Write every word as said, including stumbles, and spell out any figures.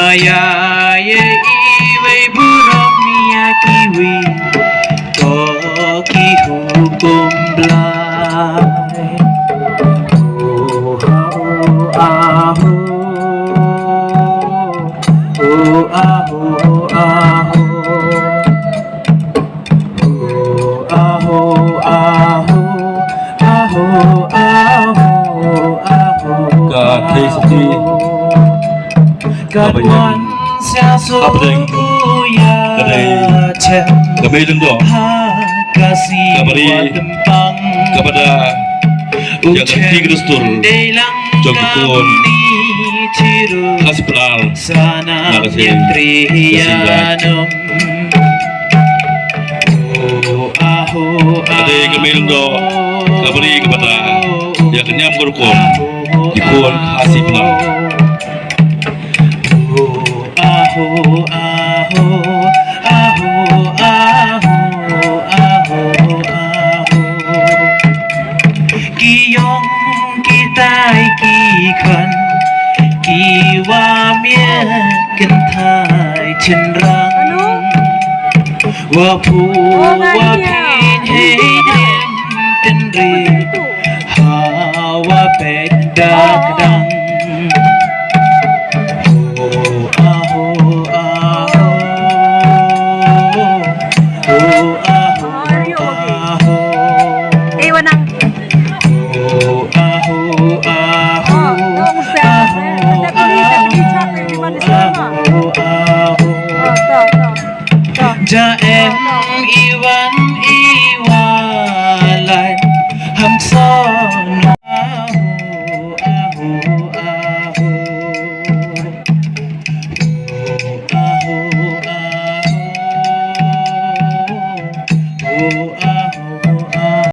Ïa, ïa iwei burom ïa kiwei, to ki hukum Blai. Oh, ah, oh, ah, oh. Oh, ah, oh, ah, oh. Ka thei sati kaba ïa hapdeng ka dei ka mei lyngdoh kaba ri kaba da ïa ka kti ka dustur jong ki khun Khasi Pnar na ka seng ka seng Blai. Ka dei ka mei lyngdoh kaba ri kaba da ïa ka niam ka rukom ki khun Khasi Pnar. Ki ïong ki tai ki khan ki wa miet kynthai chynrang. Wa phu wa phi hei dem tynri ha wa peit dak dang. Oh, ah, oh, ah, oh. Oh, ah, oh, ah, oh. Eh, Wanang. Oh, ah, oh, ah, oh. Oh, to, to. Ja em iwan iwalai hamson.